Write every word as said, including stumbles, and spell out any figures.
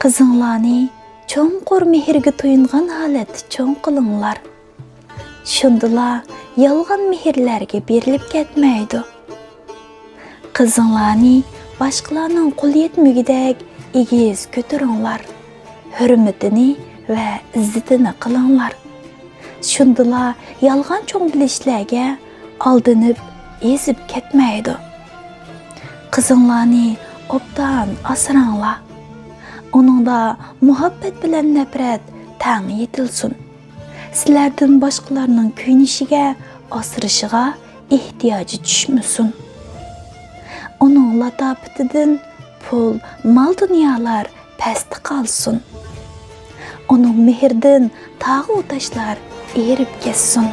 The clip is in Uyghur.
قىزىڭلارنى چوڭقۇر مېھىرگە تويۇنغان ھالەتتە چوڭ قىلىڭلار. شۇندىلا يالغان مېھىرلەرگە بېرىلىپ كەتمەيدۇ. قىزىڭلارنى باشقىلارنىڭ قول يەتمىگۈدەك ئېگىز كۆتۈرۈڭلار. ھۆرمىتىنى ۋە ئىززىتىنى قىلىڭلار. شۇندىلا يالغان چوڭ بىلىشلەرگە ئالدىنىپ ئېزىپ كەتمەيدۇ. قىزىڭلارنى ئوبدان ئاسراڭلار. ئۇنىڭدا مۇھەببەت بىلەن نەپرەت تەڭ يېتىلسۇن. سىلەردىن باشقىلارنىڭ كۆيۈنۈشىگە، ئاسرىشىغا ئېھتىياجى چۈشمىسۇن. ئۇنىڭ لاتاپىتىدىن پۇل، مال-دۇنيالار پەستە قالسۇن. ئۇنىڭ مېھرىدىن تاغۇ تاشلار ئېرىپ كەتسۇن.